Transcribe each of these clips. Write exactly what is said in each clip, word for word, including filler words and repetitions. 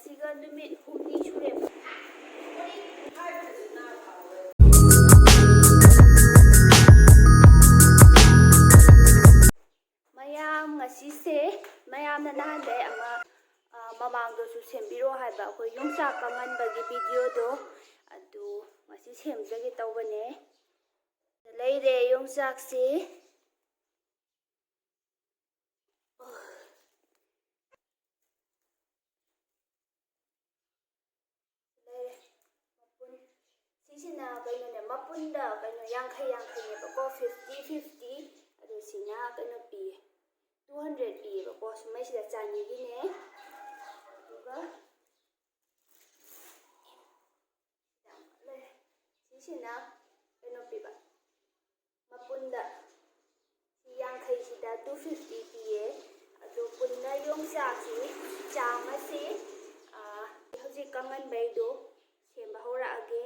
ꯁꯤꯒ ꯅꯨꯃꯤꯠ ꯍꯨꯝꯅꯤ ꯁꯨꯔꯦꯕ꯫ ꯃꯌꯥꯝ, ꯉꯁꯤꯁꯦ ꯃꯌꯥꯝꯅ ꯅꯍꯥꯟꯗꯩ ꯑꯃ, ꯑ, ꯃꯃꯥꯡꯗꯁꯨ ꯁꯦꯝꯕꯤꯔꯣ ꯍꯥꯏꯕ ꯑꯩꯈꯣꯏ ꯌꯣꯡꯆꯥꯛ ꯀꯪꯍꯟꯕꯒꯤ ꯚꯤꯗꯤꯑꯣꯗꯣ, ꯑꯗꯨ ꯉꯁꯤ ꯁꯦꯝꯖꯒꯦ ꯇꯧꯕꯅꯦ꯫ ꯂꯩꯔꯦ ꯌꯣꯡꯆꯥꯛꯁꯤ꯫ ꯂꯩꯔꯦ꯫ ꯃꯄꯨꯟ꯫ ꯁꯤꯁꯤꯅ ꯀꯩꯅꯣꯅꯦ, ꯃꯄꯨꯟꯗ ꯀꯩꯅꯣ ꯌꯥꯡꯈꯩ ꯌꯥꯡꯈꯩꯅꯦꯕꯀꯣ, ꯐꯤꯐꯇꯤ ꯐꯤꯐꯇꯤ꯫ ꯑꯗꯣ ꯁꯤꯅ ꯀꯩꯅꯣ ꯄꯤꯌꯦ, ꯇꯨ ꯍꯟꯗ꯭ꯔꯦꯠ ꯄꯤꯌꯦꯕꯀꯣ꯫ ꯁꯨꯃꯩꯁꯤꯗ ꯆꯅꯤꯒꯤꯅꯦ꯫ ꯑꯗꯨꯒ ꯂꯩꯔꯦ꯫ ꯁꯤꯁꯤꯅ ꯀꯩꯅꯣ ꯄꯤꯕ, ꯃꯄꯨꯟꯗ ꯁꯤ ꯌꯥꯡꯈꯩꯁꯤꯗ ꯇꯨ ꯐꯤꯐꯇꯤ ꯄꯤꯌꯦ꯫ ꯑꯗꯣ ꯄꯨꯟꯅ ꯌꯣꯡꯆꯥꯛꯁꯤ ꯆꯥꯝꯃꯁꯤ, ꯑꯥ, ꯍꯧꯖꯤꯛ ꯀꯪꯍꯟꯕꯩꯗꯣ ꯁꯦꯝꯕ ꯍꯧꯔꯛꯑꯒꯦ꯫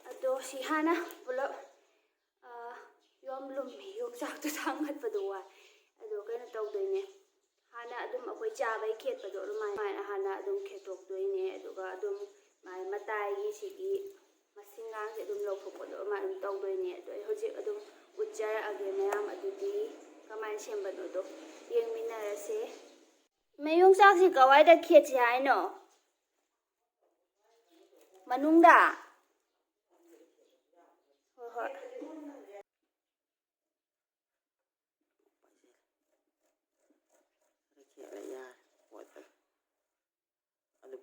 ꯑꯗꯣ ꯁꯤ ꯍꯥꯟꯅ ꯄꯨꯂꯞ, ꯑꯥ, ꯌꯥꯝ ꯂꯨꯝꯃꯤ, ꯌꯣꯡꯆꯥꯛꯇꯨ ꯊꯥꯡꯒꯠꯄꯗꯣ ꯋꯥꯏ꯫ ꯑꯗꯣ ꯀꯩꯅꯣ ꯇꯧꯗꯣꯏꯅꯦ, ꯍꯥꯟꯅ ꯑꯗꯨꯝ ꯑꯩꯈꯣꯏ ꯆꯥꯕꯩ ꯈꯦꯠꯄꯗꯣ ꯑꯗꯨꯃꯥꯏꯅ ꯍꯥꯟꯅ ꯑꯗꯨꯝ ꯈꯦꯠꯇꯣꯛꯇꯣꯏꯅꯦ꯫ ꯑꯗꯨꯒ ꯑꯗꯨꯝ ꯃꯥꯏ ꯃꯇꯥꯏꯒꯤ ꯁꯤꯒꯤ ꯃꯁꯤꯡꯒꯥꯡꯁꯦ ꯑꯗꯨꯝ ꯂꯧꯊꯣꯛꯄꯗꯣ ꯑꯗꯨꯃꯥꯏꯅ ꯑꯗꯨꯝ ꯇꯧꯗꯣꯏꯅꯦ꯫ ꯑꯗꯣ ꯑꯩ ꯍꯧꯖꯤꯛ ꯑꯗꯨꯝ ꯎꯠꯆꯔꯛꯑꯒꯦ ꯃꯌꯥꯝ, ꯑꯗꯨꯗꯤ ꯀꯃꯥꯏꯅ ꯁꯦꯝꯕꯅꯣꯗꯣ ꯌꯦꯡꯃꯤꯟꯅꯔꯁꯦ꯫ ꯃꯌꯣꯡꯆꯥꯛꯁꯤ ꯀꯋꯥꯏꯗ ꯈꯦꯠꯁꯤ ꯍꯥꯏꯅꯣ? ꯃꯅꯨꯡꯗ? ꯍꯣꯏ, ꯍꯣꯏ꯫ ꯈꯔ ꯈꯦꯠꯂ ꯌꯥꯔꯦ꯫ ꯄꯣꯠꯇꯣ ꯑꯗꯨ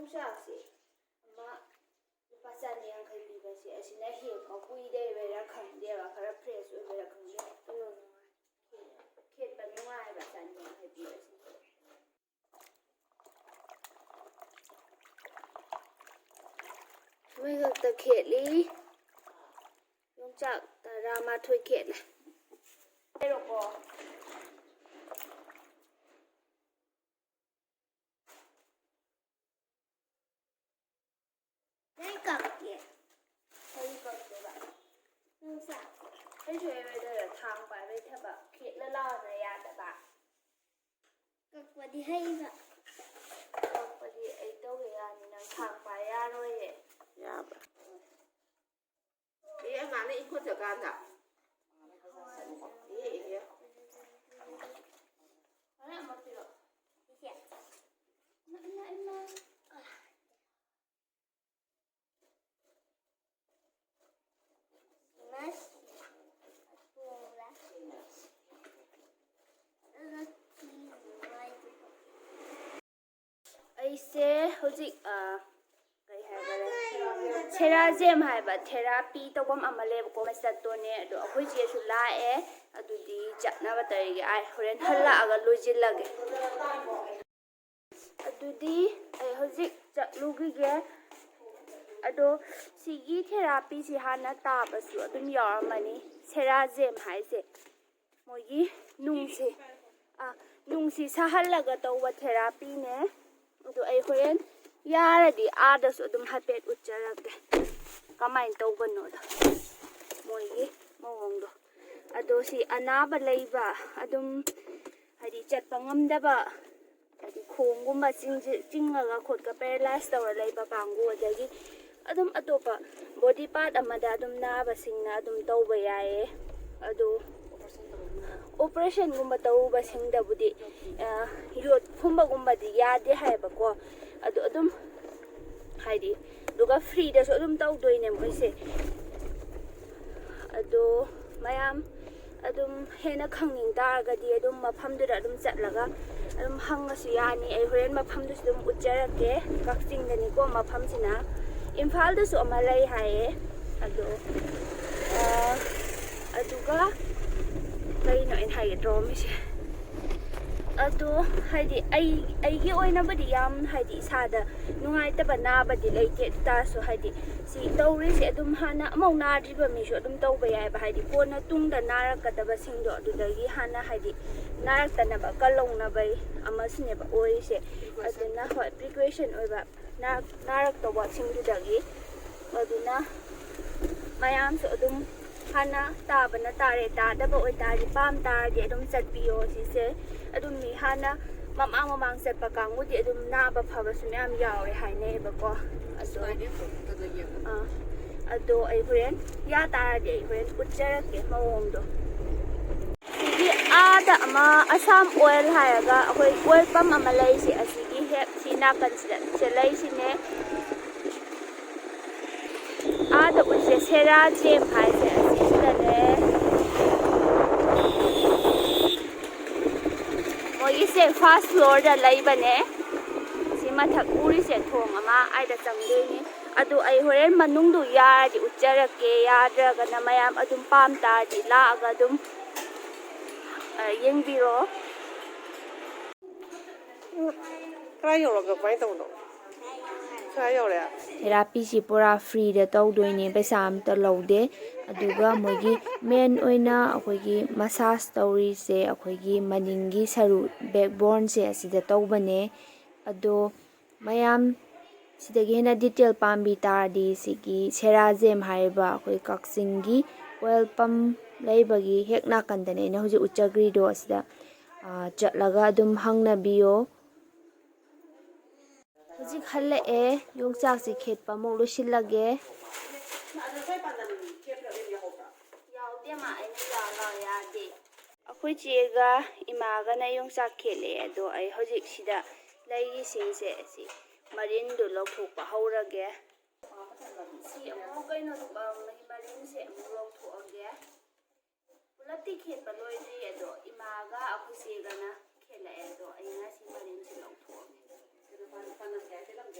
ꯌꯣꯡꯆꯥꯛꯁꯦ ꯑꯃ ꯂꯨꯄꯥ ꯆꯅꯤ ꯌꯥꯡꯈꯩ ꯄꯤꯕꯁꯦ, ꯑꯁꯤꯅ ꯍꯦꯛꯄ ꯀꯨꯏꯗꯕꯩꯔꯥ ꯈꯪꯗꯦꯕ, ꯈꯔ ꯐ꯭ꯔꯦꯁ ꯑꯣꯏꯕꯩꯔꯥ ꯈꯪꯗꯦ, ꯌꯥꯝ ꯅꯨꯡꯉꯥꯏ꯫ ꯈꯦꯠꯄ ꯅꯨꯡꯉꯥꯏꯕ ꯆꯅꯤ ꯌꯥꯡꯈꯩ ꯄꯤꯕꯁꯦ꯫ ꯃꯩ ꯈꯛꯇ ꯈꯦꯠꯂꯤ꯫ ꯌꯣꯡꯆꯥꯛ ꯇꯔꯥꯃꯥꯊꯣꯏ ꯈꯦꯠꯂꯦ꯫ ꯂꯩꯔꯣꯀꯣ꯫ ꯅꯪ ꯀꯛꯀꯦ꯫ ꯀꯔꯤ ꯀꯛꯇꯣꯏꯕ? ꯅꯪ ꯆꯥ꯫ ꯀꯩꯁꯨ ꯑꯣꯏꯔꯣꯏꯗꯣꯏꯔꯣ? ꯊꯥꯡ ꯄꯥꯏꯕꯩ ꯊꯕꯛ꯫ ꯈꯦꯠꯂ ꯂꯥꯎꯅ ꯌꯥꯗꯕ꯫ ꯀꯛꯄꯗꯤ ꯍꯩꯕ꯫ ꯀꯛꯄꯗꯤ ꯑꯩ ꯇꯧꯒꯦ ꯌꯥꯅꯤ, ꯅꯪ ꯊꯥꯡ ꯄꯥꯏ ꯌꯥꯔꯣꯏꯌꯦ꯫ ꯌꯥꯕ꯭ꯔꯥ? ꯑꯦ, ꯃꯥꯅ ꯏꯪꯈꯣꯜ ꯆꯠꯀꯥꯟꯗ꯫ ꯑꯦ, ꯑꯦ꯫ ꯍꯣꯔꯦꯟ ꯑꯃ ꯄꯤꯔꯛꯑꯣ꯫ ꯏꯆꯦ꯫ ꯏꯃꯥ, ꯏꯃꯥ, ꯏꯃꯥ꯫ ꯑꯩꯁꯦ ꯍꯧꯖꯤꯛ, ꯑ, ꯀꯩ ꯍꯥꯏꯈꯔꯦ? ꯁꯦꯔꯥꯖꯦꯝ ꯍꯥꯏꯕ ꯊꯦꯔꯥꯄꯤ ꯇꯧꯐꯝ ꯑꯃ ꯂꯩꯕꯀꯣ, ꯑꯃ ꯆꯠꯇꯣꯅꯦ꯫ ꯑꯗꯣ ꯑꯩꯈꯣꯏ ꯆꯦꯁꯨ ꯂꯥꯛꯑꯦ, ꯑꯗꯨꯗꯤ ꯆꯠꯅꯕ ꯇꯧꯔꯤꯒꯦ꯫ ꯑꯩ ꯍꯣꯔꯦꯟ ꯍꯜꯂꯛꯑꯒ ꯂꯣꯏꯁꯤꯜꯂꯒꯦ꯫ ꯑꯗꯨꯗꯤ ꯑꯩ ꯍꯧꯖꯤꯛ ꯆꯠꯂꯨꯈꯤꯒꯦ꯫ ꯑꯗꯣ ꯁꯤꯒꯤ ꯊꯦꯔꯥꯄꯤꯁꯤ ꯍꯥꯟꯅ ꯇꯥꯕꯁꯨ ꯑꯗꯨꯝ ꯌꯥꯎꯔꯝꯃꯅꯤ, ꯁꯦꯔꯥꯖꯦꯝ ꯍꯥꯏꯁꯦ꯫ ꯃꯣꯏꯒꯤ ꯅꯨꯡꯁꯤ, ꯑ, ꯅꯨꯡꯁꯤ ꯁꯥꯍꯜꯂꯒ ꯇꯧꯕ ꯊꯦꯔꯥꯄꯤꯅꯦ꯫ ꯑꯗꯨ ꯑꯩ ꯍꯣꯔꯦꯟ ꯌꯥꯔꯗꯤ ꯑꯥꯗꯁꯨ ꯑꯗꯨꯝ ꯍꯥꯏꯐꯦꯠ ꯎꯠꯆꯔꯛꯀꯦ ꯀꯃꯥꯏꯅ ꯇꯧꯕꯅꯣꯗꯣ, ꯃꯣꯏꯒꯤ ꯃꯑꯣꯡꯗꯣ꯫ ꯑꯗꯣ ꯁꯤ ꯑꯅꯥꯕ ꯂꯩꯕ, ꯑꯗꯨꯝ ꯍꯥꯏꯗꯤ ꯆꯠꯄ ꯉꯝꯗꯕ, ꯍꯥꯏꯗꯤ ꯈꯣꯡꯒꯨꯝꯕ ꯆꯤꯡꯁꯤ-, ꯆꯤꯡꯉꯒ ꯈꯣꯠꯀ ꯄꯦꯔꯥꯂꯥꯏꯁ ꯇꯧꯔ ꯂꯩꯕ ꯀꯥꯡꯕꯨ, ꯑꯗꯒꯤ ꯑꯗꯨꯝ ꯑꯇꯣꯞꯄ ꯕꯣꯗꯤ ꯄꯥꯔꯠ ꯑꯃꯗ ꯑꯗꯨꯝ ꯅꯥꯕꯁꯤꯡꯅ ꯑꯗꯨꯝ ꯇꯧꯕ ꯌꯥꯏꯌꯦ꯫ ꯑꯗꯨ ꯑꯣꯄꯔꯦꯁꯟꯒꯨꯝꯕ ꯇꯧꯔꯨꯕꯁꯤꯡꯗꯕꯨꯗꯤ, ꯑ, ꯌꯣꯠ ꯐꯨꯝꯕꯒꯨꯝꯕꯗꯤ ꯌꯥꯗꯦ ꯍꯥꯏꯌꯦꯕꯀꯣ꯫ ꯑꯗꯨ ꯑꯗꯨꯝ ꯍꯥꯏꯗꯤ, ꯑꯗꯨꯒ ꯐ꯭ꯔꯤꯗꯁꯨ ꯑꯗꯨꯝ ꯇꯧꯗꯣꯏꯅꯦ ꯃꯣꯏꯁꯦ꯫ ꯑꯗꯣ ꯃꯌꯥꯝ ꯑꯗꯨꯝ ꯍꯦꯟꯅ ꯈꯪꯅꯤꯡ ꯇꯥꯔꯒꯗꯤ ꯑꯗꯨꯝ ꯃꯐꯝꯗꯨꯗ ꯑꯗꯨꯝ ꯆꯠꯂꯒ ꯑꯗꯨꯝ ꯍꯪꯉꯁꯨ ꯌꯥꯅꯤ꯫ ꯑꯩ ꯍꯣꯔꯦꯟ ꯃꯐꯝꯗꯨꯁꯨ ꯑꯗꯨꯝ ꯎꯠꯆꯔꯛꯀꯦ꯫ ꯀꯛꯆꯤꯡꯗꯅꯤꯀꯣ ꯃꯐꯝꯁꯤꯅ꯫ ꯏꯝꯐꯥꯜꯗꯁꯨ ꯑꯃ ꯂꯩ ꯍꯥꯏꯌꯦ꯫ ꯑꯗꯣ ꯑꯗꯨꯒ ꯀꯩꯅꯣ ꯑꯩꯅ ꯍꯥꯏꯒꯦ ꯇꯧꯔꯝꯃꯤꯁꯦ? ꯑꯗꯣ ꯍꯥꯏꯗꯤ ꯑꯩ ꯑꯩꯒꯤ ꯑꯣꯏꯅꯕꯨꯗꯤ ꯌꯥꯝ ꯍꯥꯏꯗꯤ ꯏꯁꯥꯗ ꯅꯨꯡꯉꯥꯏꯇꯕ ꯅꯥꯕꯗꯤ ꯂꯩꯇꯦ꯫ ꯑꯗꯨ ꯇꯥꯔꯁꯨ ꯍꯥꯏꯗꯤ ꯁꯤ ꯇꯧꯔꯤꯁꯦ ꯑꯗꯨꯝ ꯍꯥꯟꯅ ꯑꯃꯨꯛ ꯅꯥꯗ꯭ꯔꯤꯕ ꯃꯤꯁꯨ ꯑꯗꯨꯝ ꯇꯧꯕ ꯌꯥꯏꯑꯕ꯫ ꯍꯥꯏꯗꯤ ꯀꯣꯟꯅ ꯇꯨꯡꯗ ꯅꯥꯔꯛꯀꯗꯕꯁꯤꯡꯗꯣ ꯑꯗꯨꯗꯒꯤ ꯍꯥꯟꯅ ꯍꯥꯏꯗꯤ ꯅꯥꯔꯛꯇꯅꯕ ꯀꯜꯍꯧꯅꯕꯩ ꯑꯃꯁꯨꯅꯦꯕ ꯑꯣꯏꯔꯤꯁꯦ꯫ ꯑꯗꯨꯅ ꯍꯣꯏ, ꯄ꯭ꯔꯤꯀꯣꯁꯟ ꯑꯣꯏꯕ ꯅꯥꯔꯛ ꯅꯥꯔꯛꯇꯧꯕꯁꯤꯡꯗꯨꯗꯒꯤ꯫ ꯑꯗꯨꯅ ꯃꯌꯥꯝꯁꯨ ꯑꯗꯨꯝ ꯍꯥꯟꯅ ꯇꯥꯕꯅ ꯇꯥꯔꯦ, ꯇꯥꯗꯕ ꯑꯣꯏꯇꯥꯔꯗꯤ ꯄꯥꯝ ꯇꯥꯔꯗꯤ ꯑꯗꯨꯝ ꯆꯠꯄꯤꯌꯣ꯫ ꯁꯤꯁꯦ ꯑꯗꯨꯝ ꯃꯤ ꯍꯥꯟꯅ ꯃꯃꯥꯡ ꯃꯃꯥꯡ ꯆꯠꯄ ꯀꯥꯡꯕꯨꯗꯤ ꯑꯗꯨꯝ ꯅꯥꯕ ꯐꯕꯁꯨ ꯃꯌꯥꯝ ꯌꯥꯎꯔꯦ ꯍꯥꯏꯅꯩꯌꯦꯕꯀꯣ꯫ ꯑꯗꯣ ꯑꯥ, ꯑꯗꯣ ꯑꯩ ꯍꯣꯔꯦꯟ ꯌꯥ ꯇꯥꯔꯗꯤ ꯑꯩ ꯍꯣꯔꯦꯟ ꯎꯠꯆꯔꯛꯀꯦ ꯃꯑꯣꯡꯗꯣ꯫ ꯁꯤꯒꯤ ꯑꯥꯗ ꯑꯃ ꯑꯁꯥꯝ ꯑꯣꯏꯜ ꯍꯥꯏꯔꯒ ꯑꯩꯈꯣꯏ ꯑꯣꯏꯜ ꯄꯝ ꯑꯃ ꯂꯩꯁꯦ, ꯑꯁꯤꯒꯤ ꯍꯦꯛ ꯁꯤ ꯅꯥꯀꯟꯁꯤꯗ ꯁꯤ ꯂꯩꯁꯤꯅꯦ꯫ ꯑꯥꯗ ꯎꯠꯁꯦ ꯁꯦꯔꯥ ꯖꯦꯝ ꯍꯥꯏꯁꯦ ꯑꯁꯤꯁꯤꯗꯅꯦ꯫ ꯃꯣꯏꯒꯤꯁꯦ ꯐꯥꯔꯁ ꯐ꯭ꯂꯣꯔꯗ ꯂꯩꯕꯅꯦ꯫ ꯁꯤ ꯃꯊꯛ ꯎꯔꯤꯁꯦ ꯊꯣꯡ ꯑꯃ ꯑꯥꯏꯗ ꯆꯪꯗꯣꯏꯅꯤ꯫ ꯑꯗꯨ ꯑꯩ ꯍꯣꯔꯦꯟ ꯃꯅꯨꯡꯗꯨ ꯌꯥꯔꯗꯤ ꯎꯠꯆꯔꯛꯀꯦ, ꯌꯥꯗ꯭ꯔꯒꯅ ꯃꯌꯥꯝ ꯑꯗꯨꯝ ꯄꯥꯝ ꯇꯥꯔꯗꯤ ꯂꯥꯛꯑꯒ ꯑꯗꯨꯝ ꯑ, ꯌꯦꯡꯕꯤꯔꯣ꯫ ꯀꯗꯥꯏ ꯌꯧꯔꯒ ꯀꯃꯥꯏꯅ ꯇꯧꯕꯅꯣ? ꯀꯗꯥꯏ ꯌꯧꯔꯦ? ꯊꯦꯔꯥꯄꯤꯁꯤ ꯄꯨꯔꯥ ꯐ꯭ꯔꯤꯗ ꯇꯧꯗꯣꯏꯅꯦ, ꯄꯩꯁꯥ ꯑꯝꯇ ꯂꯧꯗꯦ꯫ ꯑꯗꯨꯒ ꯃꯣꯏꯒꯤ ꯃꯦꯟ ꯑꯣꯏꯅ ꯑꯩꯈꯣꯏꯒꯤ ꯃꯁꯥꯖ ꯇꯧꯔꯤꯁꯦ ꯑꯩꯈꯣꯏꯒꯤ ꯃꯅꯤꯡꯒꯤ ꯁꯔꯨ, ꯕꯦꯛꯕꯣꯟꯁꯦ ꯑꯁꯤꯗ ꯇꯧꯕꯅꯦ꯫ ꯑꯗꯣ ꯃꯌꯥꯝ ꯁꯤꯗꯒꯤ ꯍꯦꯟꯅ ꯗꯤꯇꯦꯜ ꯄꯥꯝꯕꯤ ꯇꯥꯔꯗꯤ ꯁꯤꯒꯤ ꯁꯦꯔꯥꯖꯦꯝ ꯍꯥꯏꯔꯤꯕ ꯑꯩꯈꯣꯏ ꯀꯛꯆꯤꯡꯒꯤ ꯑꯣꯏꯜ ꯄꯝ ꯂꯩꯕꯒꯤ ꯍꯦꯛ ꯅꯥꯀꯟꯗꯅꯦ ꯑꯩꯅ ꯍꯧꯖꯤꯛ ꯎꯠꯆꯈ꯭ꯔꯤꯗꯣ꯫ ꯑꯁꯤꯗ, ꯑ, ꯆꯠꯂꯒ ꯑꯗꯨꯝ ꯍꯪꯅꯕꯤꯌꯣ꯫ ꯍꯧꯖꯤꯛ ꯍꯜꯂꯛꯑꯦ, ꯌꯣꯡꯆꯥꯛꯁꯤ ꯈꯦꯠꯄ ꯑꯃꯨꯛ ꯂꯣꯏꯁꯤꯜꯂꯒꯦ꯫ ꯌꯥꯎꯗꯦ ꯃꯥ, ꯑꯩꯅ ꯌꯥꯎ ꯂꯥꯎ ꯌꯥꯗꯦ꯫ ꯑꯩꯈꯣꯏ ꯆꯦꯒ ꯏꯃꯥꯒꯅ ꯌꯣꯡꯆꯥꯛ ꯈꯦꯠꯂꯦ, ꯑꯗꯣ ꯑꯩ ꯍꯧꯖꯤꯛ ꯁꯤꯗ ꯂꯩꯔꯤꯁꯤꯡꯁꯦ ꯑꯁꯤ ꯃꯔꯤꯟꯗꯨ ꯂꯧꯊꯣꯛꯄ ꯍꯧꯔꯒꯦ꯫ ꯁꯤ ꯑꯃꯨꯛ ꯀꯩꯅꯣ, ꯃꯍꯤ ꯃꯔꯤꯟꯁꯦ ꯑꯃꯨꯛ ꯂꯧꯊꯣꯛꯑꯒꯦ꯫ ꯄꯨꯂꯞꯇꯤ ꯈꯦꯠꯄ ꯂꯣꯏꯗ꯭ꯔꯤ, ꯑꯗꯣ ꯏꯃꯥꯒ ꯑꯩꯈꯣꯏ ꯆꯦꯒꯅ ꯈꯦꯠꯂꯛꯑꯦ, ꯑꯗꯣ ꯑꯩꯅ ꯁꯤ ꯃꯔꯤꯟꯁꯤ ꯂꯧꯊꯣꯛꯑꯝꯃꯦ꯫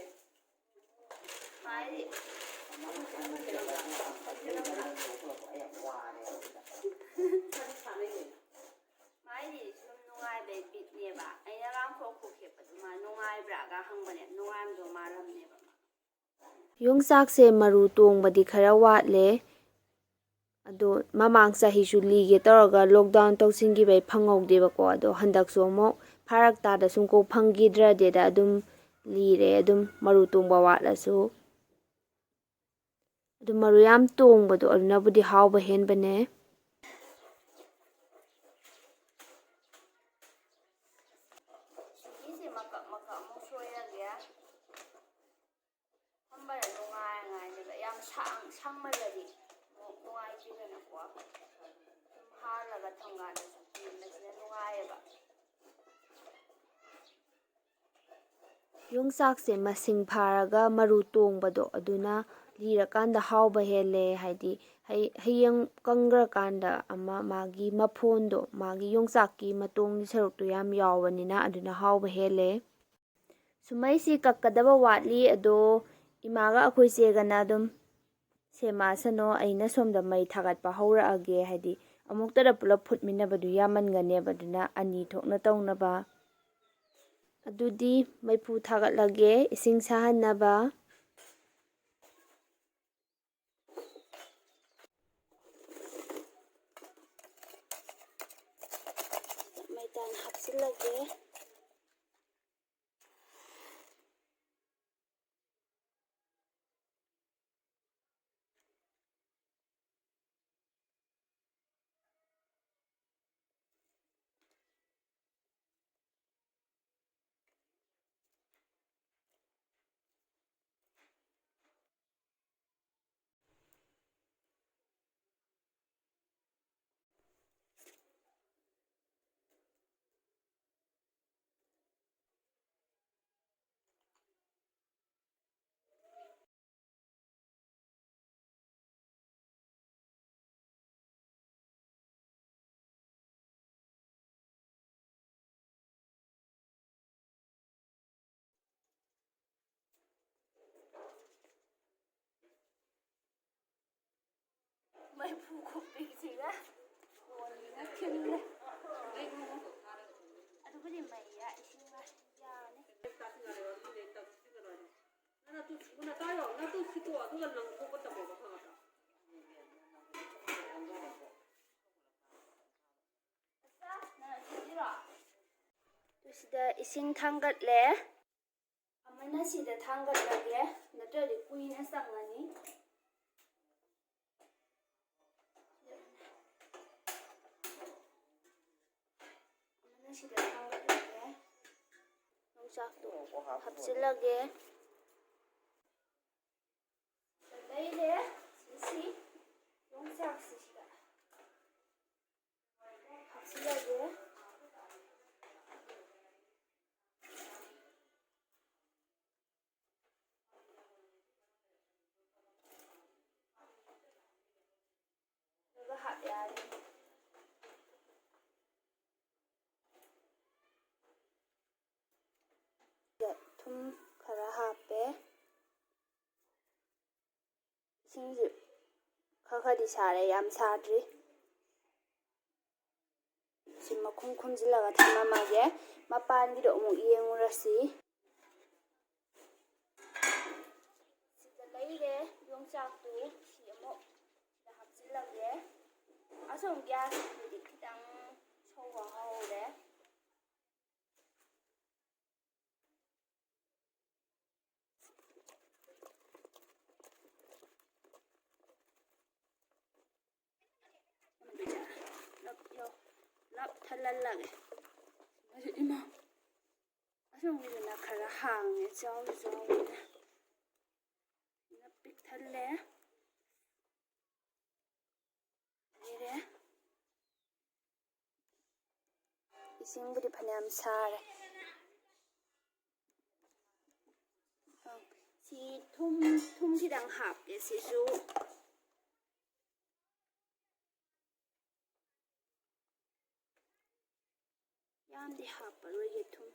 ꯃꯥꯏꯗꯤ ꯃꯥꯏꯗꯤ ꯁꯨꯝ ꯅꯨꯡꯉꯥꯏꯕꯩ ꯕꯤꯠꯅꯦꯕ꯫ ꯑꯩꯅ ꯔꯥꯎꯟ ꯈꯣꯛ ꯈꯣꯛ ꯈꯦꯠꯄꯗꯣ ꯃꯥ ꯅꯨꯡꯉꯥꯏꯕ꯭ꯔꯥꯒ ꯍꯪꯕꯅꯦ, ꯅꯨꯡꯉꯥꯏꯔꯝꯗꯧ ꯃꯥꯜꯂꯝꯅꯦꯕ ꯃꯥ꯫ ꯌꯣꯡꯆꯥꯛꯁꯦ ꯃꯔꯨ ꯇꯣꯡꯕꯗꯤ ꯈꯔ ꯋꯥꯠꯂꯦ꯫ ꯑꯗꯣ ꯃꯃꯥꯡ ꯆꯍꯤꯁꯨ ꯂꯤꯒꯦ ꯇꯧꯔꯒ ꯂꯣꯛꯗꯥꯎꯟ ꯇꯧꯁꯤꯟꯈꯤꯕꯩ ꯐꯪꯍꯧꯗꯦꯕꯀꯣ꯫ ꯑꯗꯣ ꯍꯟꯗꯛꯁꯨ ꯑꯃꯨꯛ ꯐꯔꯛ ꯇꯥꯗ ꯁꯨꯝ ꯀꯣꯛ ꯐꯪꯈꯤꯗ꯭ꯔꯗꯤꯗ ꯑꯗꯨꯝ ꯂꯤꯔꯦ, ꯑꯗꯨꯝ ꯃꯔꯨ ꯇꯣꯡꯕ ꯋꯥꯠꯂꯁꯨ꯫ ꯑꯗꯨ ꯃꯔꯨ ꯌꯥꯝ ꯇꯣꯡꯕꯗꯣ ꯑꯗꯨꯅꯕꯨꯗꯤ ꯍꯥꯎꯕ ꯍꯦꯟꯕꯅꯦ꯫ ꯁꯤꯒꯤꯁꯦ ꯃꯀꯛ ꯃꯀꯛ ꯑꯃꯨꯛ ꯁꯣꯏꯔꯒꯦ꯫ ꯐꯝꯕꯗ ꯅꯨꯡꯉꯥꯏꯉꯥꯏꯅꯦꯕ꯫ ꯌꯥꯝ ꯁꯥꯡ-, ꯁꯥꯡꯃꯜꯂꯗꯤ ꯑꯃꯨꯛ ꯅꯨꯡꯉꯥꯏꯇꯦꯗꯅꯀꯣ꯫ ꯁꯨꯝ ꯍꯥꯜꯂꯒ ꯊꯝꯀꯥꯟꯗꯁꯨ ꯄꯦꯟꯕꯁꯤꯅ ꯅꯨꯡꯉꯥꯏꯌꯦꯕ꯫ ꯌꯣꯡꯆꯥꯛꯁꯦ ꯃꯁꯤꯡ ꯐꯥꯔꯒ ꯃꯔꯨ ꯇꯣꯡꯕꯗꯣ ꯑꯗꯨꯅ ꯂꯤꯔꯀꯥꯟꯗ ꯍꯥꯎꯕ ꯍꯦꯜꯂꯦ꯫ ꯍꯥꯏꯗꯤ ꯍꯩ-, ꯍꯌꯦꯡ ꯀꯪꯈ꯭ꯔꯀꯥꯟꯗ ꯑꯃ ꯃꯥꯒꯤ ꯃꯐꯣꯟꯗꯣ, ꯃꯥꯒꯤ ꯌꯣꯡꯆꯥꯛꯀꯤ ꯃꯇꯣꯡꯒꯤ ꯁꯔꯨꯛꯇꯣ ꯌꯥꯝ ꯌꯥꯎꯕꯅꯤꯅ ꯑꯗꯨꯅ ꯍꯥꯎꯕ ꯍꯦꯜꯂꯦ꯫ ꯁꯨꯃꯩꯁꯤ ꯀꯛꯀꯗꯕ ꯋꯥꯠꯂꯤ, ꯑꯗꯣ ꯏꯃꯥꯒ ꯑꯩꯈꯣꯏ ꯆꯦꯒꯅ ꯑꯗꯨꯝ ꯁꯦꯝꯃꯛꯑꯁꯅꯣ꯫ ꯑꯩꯅ ꯁꯣꯝꯗ ꯃꯩ ꯊꯥꯒꯠꯄ ꯍꯧꯔꯛꯑꯒꯦ, ꯍꯥꯏꯗꯤ ꯑꯃꯨꯛꯇꯗ ꯄꯨꯂꯞ ꯐꯨꯠꯃꯤꯟꯅꯕꯗꯨ ꯌꯥꯝꯃꯟꯒꯅꯦꯕ, ꯑꯗꯨꯅ ꯑꯅꯤ ꯊꯣꯛꯅ ꯇꯧꯅꯕ꯫ ꯑꯗꯨꯗꯤ ꯃꯩꯐꯨ ꯊꯥꯒꯠꯂꯒꯦ, ꯏꯁꯤꯡ ꯁꯥꯍꯟꯅꯕ꯫ ꯃꯩꯇꯥꯟ ꯍꯥꯞꯆꯤꯜꯂꯒꯦ꯫ ꯃꯩꯐꯨ ꯈꯨꯄꯤꯛꯁꯤꯒ ꯀꯣꯟꯁꯤꯒ ꯈꯤꯜꯂꯦ꯫ ꯑꯗꯨꯕꯨꯗꯤ ꯃꯩ ꯌꯥ-, ꯏꯁꯤꯡ ꯃꯥꯏ ꯌꯥꯅꯤ꯫ ꯑꯗꯨ ꯁꯤꯗ ꯏꯁꯤꯡ ꯊꯥꯡꯒꯠꯂꯦ꯫ ꯑꯃꯅ ꯁꯤꯗ ꯊꯥꯡꯒꯠꯂꯒꯦ, ꯅꯠꯇ꯭ꯔꯗꯤ ꯀꯨꯏꯅ ꯆꯪꯉꯅꯤ꯫ ꯑꯃꯅ ꯁꯤꯗ ꯊꯥꯡꯒꯠꯂꯒꯦ, ꯌꯣꯡꯆꯥꯛꯇꯣ ꯍꯥꯞꯆꯤꯜꯂꯒꯦ꯫ ꯂꯩꯔꯦ꯫ ꯁꯤꯁꯤ ꯌꯣꯡꯆꯥꯛꯁꯤ ꯁꯤꯗ ꯍꯥꯞꯆꯤꯜꯂꯒꯦ꯫ ꯑꯗꯨꯒ ꯍꯥꯞ ꯌꯥꯔꯦ꯫ ꯊꯨꯝ ꯈꯔ ꯍꯥꯞꯄꯦ꯫ ꯏꯁꯤꯡꯁꯤ ꯈꯔ ꯈꯔꯗꯤ ꯁꯥꯔꯦ, ꯌꯥꯝ ꯁꯥꯗ꯭ꯔꯤ꯫ ꯁꯤ ꯃꯈꯨꯝ ꯈꯨꯝꯖꯤꯜꯂꯒ ꯊꯝꯃꯝꯃꯒꯦ꯫ ꯃꯄꯥꯟꯒꯤꯗꯣ ꯑꯃꯨꯛ ꯌꯦꯡꯉꯨꯔꯁꯤ꯫ ꯁꯤꯗ ꯂꯩꯔꯦ ꯌꯣꯡꯆꯥꯛꯇꯨ꯫ ꯁꯤ ꯑꯃꯨꯛ ꯁꯤꯗ ꯍꯥꯞꯆꯤꯜꯂꯒꯦ꯫ ꯑꯁꯣꯝ ꯒ꯭ꯌꯥꯁꯇꯨꯗꯤ ꯈꯤꯇꯪ ꯁꯧꯕ ꯍꯧꯔꯦ꯫ ꯂꯞ ꯌꯧ-, ꯂꯞ ꯊꯜꯍꯜꯂꯒꯦ꯫ ꯏꯃꯥ, ꯑꯁꯣꯝꯒꯤꯗꯨꯅ ꯈꯔ ꯍꯥꯡꯉꯦ, ꯆꯥꯎꯁꯨ ꯆꯥꯎꯕꯅꯤꯅ꯫ ꯁꯤꯅ ꯄꯤꯛ ꯊꯜꯂꯦ꯫ ꯂꯩꯔꯦ꯫ ꯏꯁꯤꯡꯕꯨꯗꯤ ꯐꯅꯌꯥꯝ ꯁꯥꯔꯦ꯫ ꯑꯪ, ꯁꯤ ꯊꯨꯝ, ꯊꯨꯝ ꯈꯤꯇꯪ ꯍꯥꯞꯀꯦ ꯁꯤꯁꯨ꯫ ꯌꯥꯝꯗꯤ ꯍꯥꯞꯄꯔꯣꯏꯒꯦ ꯊꯨꯝ꯫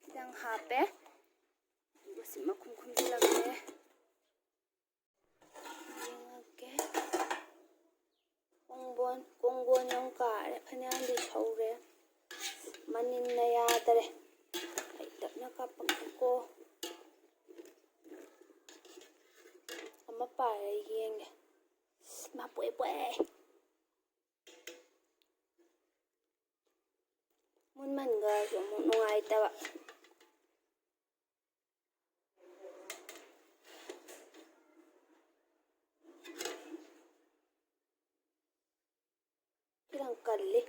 ꯈꯤꯇꯪ ꯍꯥꯞꯄꯦ꯫ ꯑꯗꯨꯒ ꯁꯤ ꯃꯈꯨꯝ ꯈꯨꯝꯖꯤꯜꯂꯒꯦ꯫ ꯌꯦꯡꯉꯒꯦ꯫ ꯐꯅꯌꯥꯝꯗꯤ ꯁꯧꯔꯦ꯫ ꯃꯅꯤꯟꯅ ꯌꯥꯗꯔꯦ꯫ ꯑꯩ ꯇꯞꯅ ꯀꯥꯞꯄꯛꯀꯦꯀꯣ꯫ ꯑꯃ ꯄꯥꯏꯔ ꯌꯦꯡꯒꯦ꯫ ꯃꯥ ꯄꯣꯛꯑꯦ, ꯄꯣꯛꯑꯦ꯫ ꯃꯨꯟꯃꯟꯈ꯭ꯔꯁꯨ ꯑꯃꯨꯛ ꯅꯨꯡꯉꯥꯏꯇꯕ꯫ ꯈꯤꯇꯪ ꯀꯜꯂꯤ꯫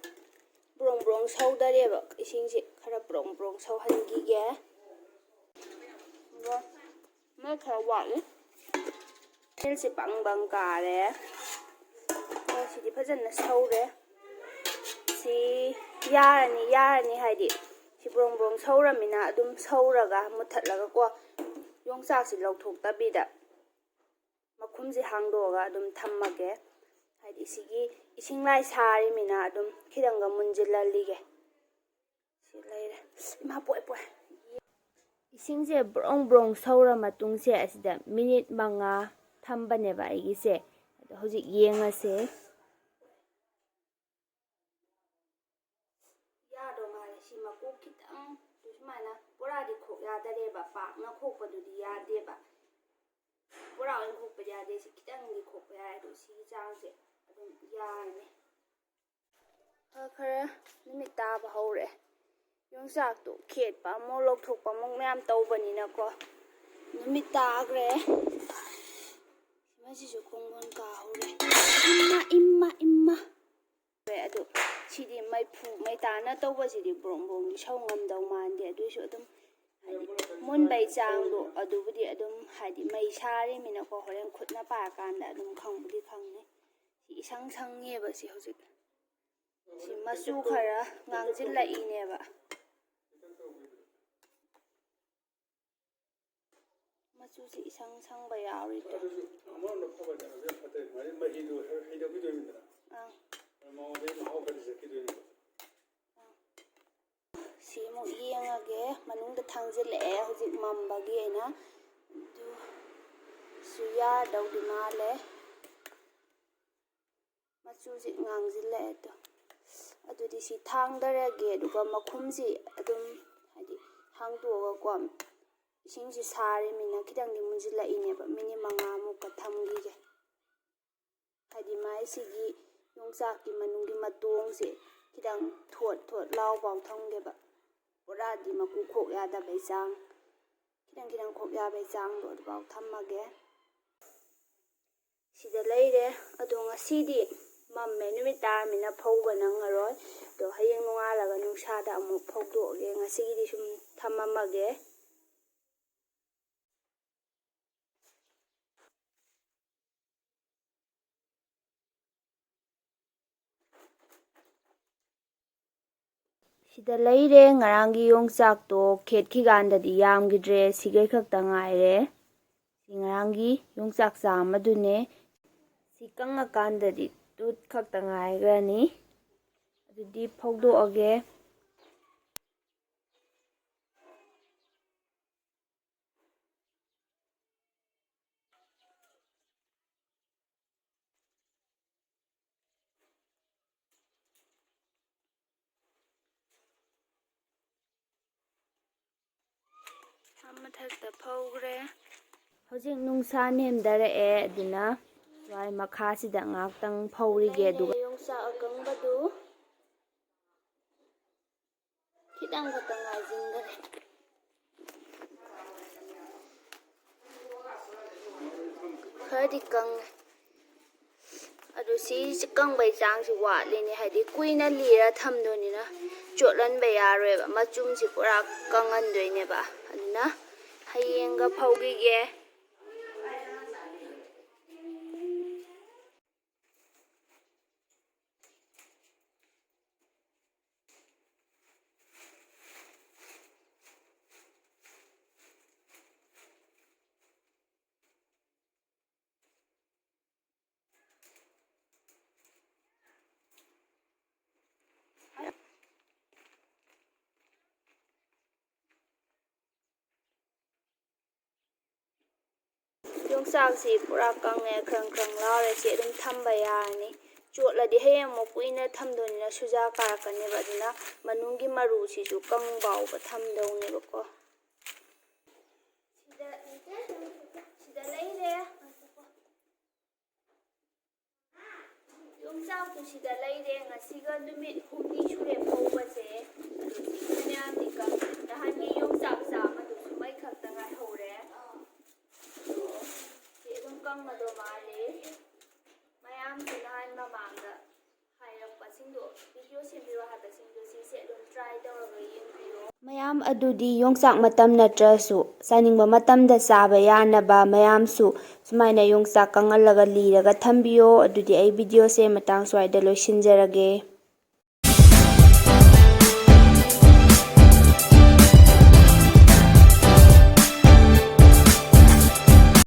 ꯕ꯭ꯔꯣꯡ ꯕ꯭ꯔꯣꯡ ꯁꯧꯗꯔꯦꯕ, ꯏꯁꯤꯡꯁꯤ ꯈꯔ ꯕ꯭ꯔꯣꯡ ꯕ꯭ꯔꯣꯡ ꯁꯧꯍꯟꯈꯤꯒꯦ꯫ ꯃꯩ ꯈꯔ ꯋꯥꯠꯂꯤ꯫ ꯃꯩꯁꯤ ꯕꯪ ꯕꯪ ꯀꯥꯔꯦ꯫ ꯑꯣ, ꯁꯤꯗꯤ ꯐꯖꯅ ꯁꯧꯔꯦ꯫ ꯁꯤ ꯌꯥꯔꯅꯤ, ꯌꯥꯔꯅꯤ, ꯍꯥꯏꯗꯤ ꯁꯤ ꯕ꯭ꯔꯣꯡ ꯕ꯭ꯔꯣꯡ ꯁꯧꯔꯃꯤꯅ ꯑꯗꯨꯝ ꯁꯧꯔꯒ ꯃꯨꯠꯊꯠꯂꯒꯀꯣ, ꯌꯣꯡꯆꯥꯛꯁꯤ ꯂꯧꯊꯣꯛꯇꯕꯤꯗ ꯃꯈꯨꯝꯁꯦ ꯍꯥꯡꯗꯣꯛꯑꯒ ꯑꯗꯨꯝ ꯊꯝꯃꯒꯦ꯫ ꯍꯥꯏꯗꯤ ꯁꯤꯒꯤ ꯏꯁꯤꯡ ꯂꯥꯏ ꯁꯥꯔꯤꯃꯤꯅ ꯑꯗꯨꯝ ꯈꯤꯇꯪꯒ ꯃꯨꯟꯁꯤꯜꯍꯜꯂꯤꯒꯦ꯫ ꯁꯤ ꯂꯩꯔꯦ꯫ ꯏꯃꯥ ꯄꯣꯛꯑꯦ, ꯄꯣꯛꯑꯦ꯫ ꯏꯁꯤꯡꯁꯦ ꯕ꯭ꯔꯣꯡ ꯕ꯭ꯔꯣꯡ ꯁꯧꯔ ꯃꯇꯨꯡꯁꯦ ꯑꯁꯤꯗ ꯃꯤꯅꯤꯠ ꯃꯉꯥ ꯊꯝꯕꯅꯦꯕ ꯑꯩꯒꯤꯁꯦ꯫ ꯑꯗꯣ ꯍꯧꯖꯤꯛ ꯌꯦꯡꯉꯁꯦ꯫ ꯌꯥꯗꯧ ꯃꯥꯜꯂꯦ꯫ ꯁꯤ ꯃꯀꯨ ꯈꯤꯇꯪ ꯁꯨꯃꯥꯏꯅ ꯄꯨꯔꯥꯗꯤ ꯈꯣꯛ ꯌꯥꯗꯔꯦꯕ, ꯄꯥꯛꯅ ꯈꯣꯛꯄꯗꯨꯗꯤ ꯌꯥꯗꯦꯕ꯫ ꯄꯨꯔꯥ ꯑꯣꯏꯅ ꯈꯣꯛꯄꯗꯤ ꯌꯥꯗꯦ꯫ ꯁꯤ ꯈꯤꯇꯪꯗꯤ ꯈꯣꯛꯄ ꯌꯥꯏ꯫ ꯑꯗꯣ ꯁꯤꯒꯤ ꯆꯥꯡꯁꯦ ꯑꯗꯨꯝ ꯌꯥꯔꯅꯤ꯫ ꯈꯔ ꯈꯔ ꯅꯨꯃꯤꯠ ꯇꯥꯕ ꯍꯧꯔꯦ꯫ ꯌꯣꯡꯆꯥꯛꯇꯣ ꯈꯦꯠꯄ ꯑꯃꯨꯛ, ꯂꯧꯊꯣꯛꯄ ꯑꯃꯨꯛ ꯃꯌꯥꯝ ꯇꯧꯕꯅꯤꯅꯀꯣ꯫ ꯅꯨꯃꯤꯠ ꯇꯥꯈ꯭ꯔꯦ꯫ ꯃꯁꯤꯁꯨ ꯈꯣꯡꯒꯣꯟ ꯀꯥꯍꯧꯔꯦ꯫ ꯏꯃꯥ, ꯏꯃꯥ, ꯏꯃꯥ꯫ ꯑꯗꯨ ꯁꯤꯗꯤ ꯃꯩꯐꯨ, ꯃꯩꯇꯥꯟꯅ ꯇꯧꯕꯁꯤꯗꯤ ꯕ꯭ꯔꯣꯡ ꯕ꯭ꯔꯣꯡꯗꯤ ꯁꯧ ꯉꯝꯗꯧ ꯃꯥꯟꯗꯦ꯫ ꯑꯗꯨꯏꯁꯨ ꯑꯗꯨꯝ ꯍꯥꯏꯗꯤ ꯃꯨꯟꯕꯩ ꯆꯥꯡꯗꯣ ꯑꯗꯨꯕꯨꯗꯤ ꯑꯗꯨꯝ ꯍꯥꯏꯗꯤ ꯃꯩ ꯁꯥꯔꯤꯃꯤꯅꯀꯣ, ꯍꯣꯔꯦꯟ ꯈꯨꯠꯅ ꯄꯥꯏꯔꯀꯥꯟꯗ ꯑꯗꯨꯝ ꯈꯪꯕꯨꯗꯤ ꯈꯪꯅꯤ꯫ ꯁꯤ ꯏꯁꯪ ꯁꯪꯉꯦꯕ ꯁꯤ ꯍꯧꯖꯤꯛ꯫ ꯁꯤ ꯃꯆꯨ ꯈꯔ ꯉꯥꯡꯁꯤꯜꯂꯛꯏꯅꯦꯕ꯫ ꯃꯆꯨꯁꯤ ꯏꯁꯪ ꯁꯪꯕ ꯌꯥꯎꯔꯤꯗꯣ꯫ ꯑꯗꯨꯁꯨ ꯑꯃꯔꯣꯝꯗ ꯐꯕ ꯍꯥꯏꯗꯤ ꯐꯠꯇꯦ꯫ ꯃꯥꯗꯤ ꯃꯍꯤꯗꯣ ꯍꯩ-, ꯍꯩꯗꯣꯛꯈꯤꯗꯣꯏꯅꯤꯗꯅ꯫ ꯑꯥ꯫ ꯃꯉꯣꯟꯗꯩ ꯃꯍꯥꯎ ꯈꯔꯗꯤ ꯆꯠꯈꯤꯗꯣꯏꯅꯦꯕ꯫ ꯁꯤ ꯑꯃꯨꯛ ꯌꯦꯡꯉꯒꯦ꯫ ꯃꯅꯨꯡꯗ ꯊꯥꯡꯖꯤꯜꯂꯛꯑꯦ ꯍꯧꯖꯤꯛ ꯃꯝꯕꯒꯤ ꯑꯩꯅ꯫ ꯑꯗꯨ ꯁꯤ ꯌꯥꯗꯧꯗꯤ ꯃꯥꯜꯂꯦ꯫ ꯃꯆꯨꯁꯤ ꯉꯥꯡꯁꯤꯜꯂꯛꯑꯦ ꯑꯗꯣ꯫ ꯑꯗꯨꯗꯤ ꯁꯤ ꯊꯥꯡꯗꯔꯒꯦ, ꯑꯗꯨꯒ ꯃꯈꯨꯝꯁꯤ ꯑꯗꯨꯝ, ꯍꯥꯏꯗꯤ, ꯍꯥꯡꯗꯣꯛꯑꯒꯀꯣ, ꯏꯁꯤꯡꯁꯤ ꯁꯥꯔꯤꯃꯤꯅ ꯈꯤꯇꯪꯗꯤ ꯃꯨꯟꯁꯤꯜꯂꯛꯏꯅꯦꯕ, ꯃꯤꯅꯤꯠ ꯃꯉꯥꯃꯨꯛꯀ ꯊꯝꯈꯤꯒꯦ꯫ ꯍꯥꯏꯗꯤ ꯃꯥꯏꯁꯤꯒꯤ ꯌꯣꯡꯆꯥꯛꯀꯤ ꯃꯅꯨꯡꯒꯤ ꯃꯇꯣꯡꯁꯦ ꯈꯤꯇꯪ ꯊꯣꯠ ꯊꯣꯠ ꯂꯥꯎꯐꯥꯎ ꯊꯝꯒꯦꯕ꯫ ꯄꯨꯔꯥꯗꯤ ꯃꯀꯨ ꯈꯣꯛ ꯌꯥꯗꯕꯩ ꯆꯥꯡ, ꯈꯤꯇꯪ ꯈꯤꯇꯪ ꯈꯣꯛ ꯌꯥꯕꯩ ꯆꯥꯡꯗꯣ ꯑꯗꯨꯐꯥꯎ ꯊꯝꯃꯒꯦ꯫ ꯁꯤꯗ ꯂꯩꯔꯦ꯫ ꯑꯗꯣ ꯉꯁꯤꯗꯤ ꯃꯝꯃꯦ, ꯅꯨꯃꯤꯠ ꯇꯥꯔꯃꯤꯅ ꯐꯧꯕ ꯅꯪꯉꯔꯣꯏ꯫ ꯑꯗꯣ ꯍꯌꯦꯡ ꯅꯣꯡꯉꯥꯜꯂꯒ ꯅꯨꯡꯁꯥꯗ ꯑꯃꯨꯛ ꯐꯧꯗꯣꯛꯑꯒꯦ꯫ ꯉꯁꯤꯒꯤꯗꯤ ꯁꯨꯝ ꯊꯝꯃꯝꯃꯒꯦ꯫ ꯁꯤꯗ ꯂꯩꯔꯦ꯫ ꯉꯔꯥꯡꯒꯤ ꯌꯣꯡꯆꯥꯛꯇꯣ ꯈꯦꯠꯈꯤꯀꯥꯟꯗꯗꯤ ꯌꯥꯝꯈꯤꯗ꯭ꯔꯦ, ꯁꯤꯈꯩ ꯈꯛꯇ ꯉꯥꯏꯔꯦ꯫ ꯁꯤ ꯉꯔꯥꯡꯒꯤ ꯌꯣꯡꯆꯥꯛ ꯆꯥꯝꯃꯗꯨꯅꯦ꯫ ꯁꯤ ꯀꯪꯉꯀꯥꯟꯗꯗꯤ ꯇꯨꯠ ꯈꯛꯇ ꯉꯥꯏꯈ꯭ꯔꯅꯤ꯫ ꯑꯗꯨꯗꯤ ꯐꯧꯗꯣꯛꯑꯒꯦ꯫ ꯑꯥ ꯃꯊꯛꯇ ꯐꯧꯈ꯭ꯔꯦ꯫ ꯍꯧꯖꯤꯛ ꯅꯨꯡꯁꯥ ꯅꯦꯝꯊꯔꯛꯑꯦ, ꯑꯗꯨꯅ ꯁ꯭ꯋꯥꯏ ꯃꯈꯥꯁꯤꯗ ꯉꯥꯏꯍꯥꯛꯇꯪ ꯐꯧꯔꯤꯒꯦ꯫ ꯑꯗꯨꯒ ꯌꯣꯡꯆꯥꯛ ꯑꯀꯪꯕꯗꯨ ꯈꯤꯇꯪ ꯈꯛꯇꯪ ꯉꯥꯏꯁꯤꯟꯈꯔꯦ꯫ ꯈꯔꯗꯤ ꯀꯪꯉꯦ꯫ ꯑꯗꯨ ꯁꯤ ꯀꯪꯕꯩ ꯆꯥꯡꯁꯤ ꯋꯥꯠꯂꯤꯅꯦ, ꯍꯥꯏꯗꯤ ꯀꯨꯏꯅ ꯂꯤꯔ ꯊꯝꯗꯣꯏꯅꯤꯅ ꯆꯣꯠꯍꯟꯕ ꯌꯥꯔꯣꯏꯕ, ꯃꯆꯨꯝꯁꯤ ꯄꯨꯔꯥ ꯀꯪꯍꯟꯗꯣꯏꯅꯦꯕ꯫ ꯑꯗꯨꯅ ꯍꯌꯦꯡꯒ ꯐꯧꯈꯤꯒꯦ꯫ ꯌꯣꯡꯆꯥꯛꯁꯤ ꯄꯨꯔꯥ ꯀꯪꯉꯦ, ꯈ꯭ꯔꯪ ꯈ꯭ꯔꯪ ꯂꯥꯎꯔꯦ꯫ ꯁꯤ ꯑꯗꯨꯝ ꯊꯝꯕ ꯌꯥꯔꯅꯤ꯫ ꯆꯣꯠꯂꯗꯤ ꯍꯌꯦꯡ ꯑꯃꯨꯛ ꯀꯨꯏꯅ ꯊꯝꯗꯣꯏꯅꯤꯅ ꯁꯨꯖꯥ ꯀꯥꯔꯛꯀꯅꯦꯕ꯫ ꯑꯗꯨꯅ ꯃꯅꯨꯡꯒꯤ ꯃꯔꯨꯁꯤꯁꯨ ꯀꯪ ꯐꯥꯎꯕ ꯊꯝꯗꯧꯅꯦꯕꯀꯣ꯫ ꯁꯤꯗ, ꯁꯤꯗ ꯂꯩꯔꯦ꯫ ꯌꯣꯡꯆꯥꯛꯇꯨ ꯁꯤꯗ ꯂꯩꯔꯦ꯫ ꯉꯁꯤꯒ ꯅꯨꯃꯤꯠ ꯍꯨꯝꯅꯤ ꯁꯨꯔꯦ ꯐꯧꯕꯁꯦ꯫ ꯑꯗꯨ ꯁꯤ ꯃꯌꯥꯝꯗꯤ ꯀꯪ-, ꯅꯍꯥꯟꯒꯤ ꯌꯣꯡꯆꯥꯛ ꯆꯥꯝꯕꯗꯨꯁꯨ ꯃꯩ ꯈꯛꯇ ꯉꯥꯏꯍꯧꯔꯦ꯫ ꯑꯗꯣ ꯁꯤ ꯑꯗꯨꯝ ꯀꯪꯒꯗꯧ ꯃꯥꯜꯂꯤ꯫ ꯃꯌꯥꯝꯁꯨ ꯅꯍꯥꯟ ꯃꯃꯥꯡꯗ ꯍꯥꯏꯔꯛꯄꯁꯤꯡꯗꯣ, ꯚꯤꯗꯤꯑꯣ ꯁꯦꯝꯕꯤꯔꯣ ꯍꯥꯏꯕꯁꯤꯡꯗꯣ, ꯁꯤꯁꯦ ꯑꯗꯨꯝ ꯇ꯭ꯔꯥꯏ ꯇꯧꯔꯒ ꯌꯦꯡꯕꯤꯌꯣ꯫ ꯃꯌꯥꯝ ꯑꯗꯨꯗꯤ ꯌꯣꯡꯆꯥꯛ ꯃꯇꯝ ꯅꯠꯇ꯭ꯔꯁꯨ ꯆꯥꯅꯤꯡꯕ ꯃꯇꯝꯗ ꯆꯥꯕ ꯌꯥꯅꯕ ꯃꯌꯥꯝꯁꯨ ꯁꯨꯃꯥꯏꯅ ꯌꯣꯡꯆꯥꯛ ꯀꯪꯍꯜꯂꯒ ꯂꯤꯔꯒ ꯊꯝꯕꯤꯌꯣ꯫ ꯑꯗꯨꯗꯤ ꯑꯩ ꯚꯤꯗꯤꯑꯣꯁꯦ ꯃꯇꯥꯡ ꯁ꯭ꯋꯥꯏꯗ ꯂꯣꯏꯁꯤꯟꯖꯔꯒꯦ꯫